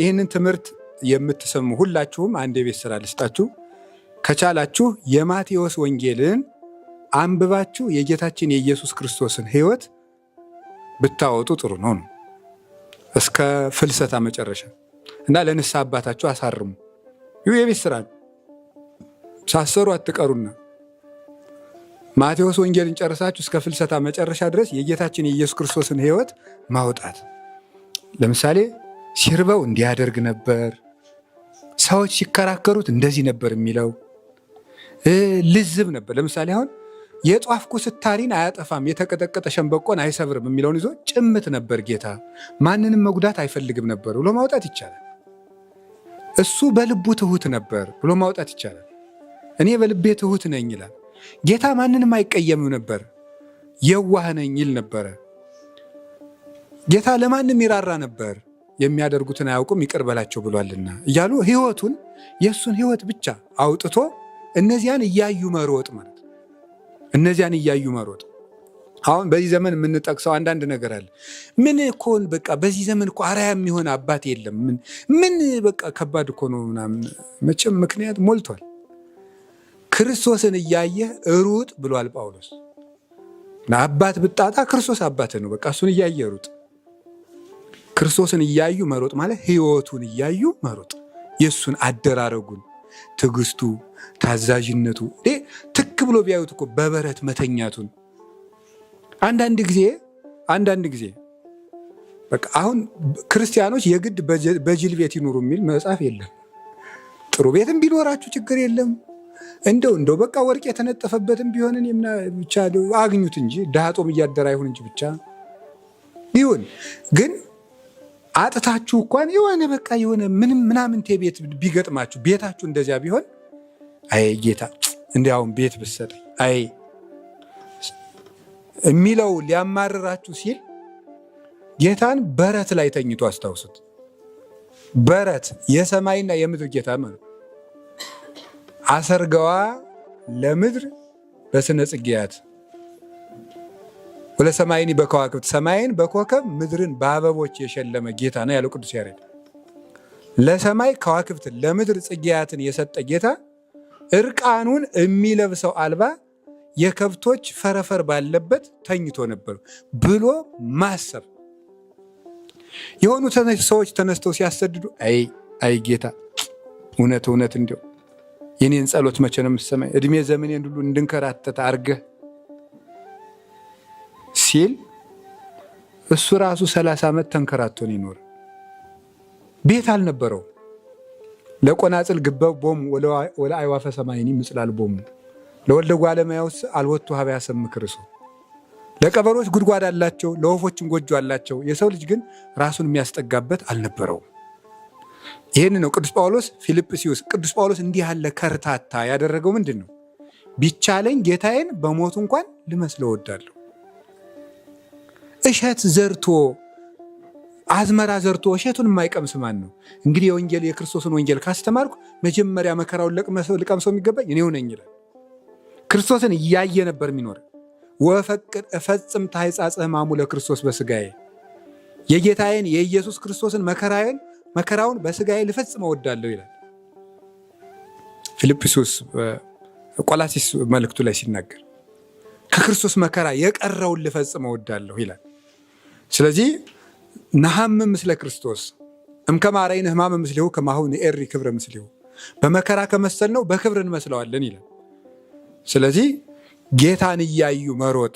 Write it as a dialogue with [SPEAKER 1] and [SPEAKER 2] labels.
[SPEAKER 1] ይህንን ትምህርት የምትሰሙ ሁላችሁም አንድ የቤት ስራ ልስጣችሁ። ከቻላችሁ የማቴዎስ ወንጌልን አንብባችሁ የጌታችን የኢየሱስ ክርስቶስን ሕይወት ብታወጡ ጥሩ ነው ነው እስከ ፍልሰታ መጨረሻ እና ለንስሐ አባታችሁ አሳርሙ። ይህ የቤት ስራ ነው። ሳሰሩ አትቀሩና ማቴዎስ ወንጌልን ጨርሳችሁ እስከ ፍልሰታ መጨረሻ ድረስ የጌታችን የኢየሱስ ክርስቶስን ሕይወት ማውጣት። ለምሳሌ ሲርበው እንዲያደርግ ነበር፣ ሰዎች ሲከራከሩት እንደዚህ ነበር የሚለው፣ ልዝብ ነበር። ለምሳሌ አሁን የጧፍ ኩስታሪን አያጠፋም የተቀጠቀጠ ሸንበቆን አይሰብርም የሚለውን ይዞ ጭምት ነበር ጌታ፣ ማንንም መጉዳት አይፈልግም ነበር ብሎ ማውጣት ይቻላል። እሱ በልቡ ትሁት ነበር ብሎ ማውጣት ይቻላል። እኔ በልቤ ትሁት ነኝ ይላል። ጌታ ማንንም አይቀየምም ነበር፣ የዋህ ነኝ ይል ነበረ። ጌታ ለማንም ይራራ ነበር፣ የሚያደርጉትን አያውቁም ይቅር በላቸው ብሏልና እያሉ ህይወቱን የእሱን ህይወት ብቻ አውጥቶ እነዚያን እያዩ መሮጥ ማለት ነው። እነዚያን እያዩ መሮጥ። አሁን በዚህ ዘመን የምንጠቅሰው አንዳንድ ነገር አለ። ምን እኮን በቃ በዚህ ዘመን እኮ አርአያ የሚሆን አባት የለም። ምን ምን በቃ ከባድ እኮ ነው ምናምን። መቼም ምክንያት ሞልቷል። ክርስቶስን እያየህ ሩጥ ብሏል ጳውሎስ። አባት ብጣጣ ክርስቶስ አባት ነው። በቃ እሱን እያየህ ሩጥ። ክርስቶስን እያዩ መሮጥ ማለት ህይወቱን እያዩ መሮጥ፣ የእሱን አደራረጉን፣ ትዕግስቱ፣ ታዛዥነቱ ትክ ብሎ ቢያዩት እኮ በበረት መተኛቱን አንዳንድ ጊዜ በቃ አሁን ክርስቲያኖች የግድ በጅል ቤት ይኑሩ የሚል መጽሐፍ የለም። ጥሩ ቤትም ቢኖራችሁ ችግር የለም። እንደው በቃ ወርቅ የተነጠፈበትም ቢሆን ብቻ አግኙት እንጂ ድሃ ጦም እያደረ አይሁን እንጂ ብቻ ይሁን። ግን አጥታችሁ እንኳን የሆነ በቃ የሆነ ምንም ምናምንቴ ቤት ቢገጥማችሁ፣ ቤታችሁ እንደዚያ ቢሆን፣ አይ ጌታ እንዲያውም ቤት ብትሰጠኝ አይ የሚለው ሊያማርራችሁ ሲል ጌታን በረት ላይ ተኝቶ አስታውሱት። በረት የሰማይና የምድር ጌታ ማለት አሰርገዋ ለምድር በስነ ጽጌያት ወለሰማይኒ በከዋክብት፣ ሰማይን በኮከብ ምድርን በአበቦች የሸለመ ጌታ ነው ያለው ቅዱስ ያሬድ። ለሰማይ ከዋክብትን ለምድር ጽጌያትን የሰጠ ጌታ እርቃኑን የሚለብሰው አልባ የከብቶች ፈረፈር ባለበት ተኝቶ ነበር ብሎ ማሰብ፣ የሆኑ ሰዎች ተነስተው ሲያሰድዱ አይ አይ ጌታ፣ እውነት እውነት እንዲያው የኔን ጸሎት መቼ ነው የምትሰማኝ? እድሜ ዘመኔን ሁሉ እንድንከራተት አርገህ ሲል እሱ ራሱ 30 ዓመት ተንከራቶ ነው ይኖር። ቤት አልነበረው። ለቆናጽል ግበ ቦሙ ወለአዕዋፈ ሰማይኒ ምጽላል ቦሙ ለወልደ እጓለ እመሕያውሰ አልቦቱ ኀበ ያሰምክ ርእሶ። ለቀበሮች ጉድጓድ አላቸው፣ ለወፎችም ጎጆ አላቸው። የሰው ልጅ ግን ራሱን የሚያስጠጋበት አልነበረውም። ይህን ነው ቅዱስ ጳውሎስ ፊልጵስዩስ፣ ቅዱስ ጳውሎስ እንዲህ ያለ ከርታታ ያደረገው ምንድን ነው? ቢቻለኝ ጌታዬን በሞቱ እንኳን ልመስለው እወዳለሁ። እሸት ዘርቶ፣ አዝመራ ዘርቶ እሸቱን የማይቀምስ ማን ነው? እንግዲህ የወንጌል የክርስቶስን ወንጌል ካስተማርኩ መጀመሪያ መከራውን ልቀምሰው የሚገባኝ እኔው ነኝ ይላል። ክርስቶስን እያየ ነበር የሚኖር። ወፈቅድ እፈጽም ታሕጻጸ ሕማሙ ለክርስቶስ በስጋዬ፣ የጌታዬን የኢየሱስ ክርስቶስን መከራዬን መከራውን በስጋዬ ልፈጽም እወዳለሁ ይላል። ፊልጵስዩስ ቆላሲስ መልእክቱ ላይ ሲናገር ከክርስቶስ መከራ የቀረውን ልፈጽም እወዳለሁ ይላል። ስለዚህ ነሐምም ምስለ ክርስቶስ እምከመ ዐረይነ ሕማመ ምስሌሁ ከማሁ ንኤሪ ክብረ ምስሌሁ፣ በመከራ ከመሰልነው በክብር እንመስለዋለን ይላል። ስለዚህ ጌታን እያዩ መሮጥ።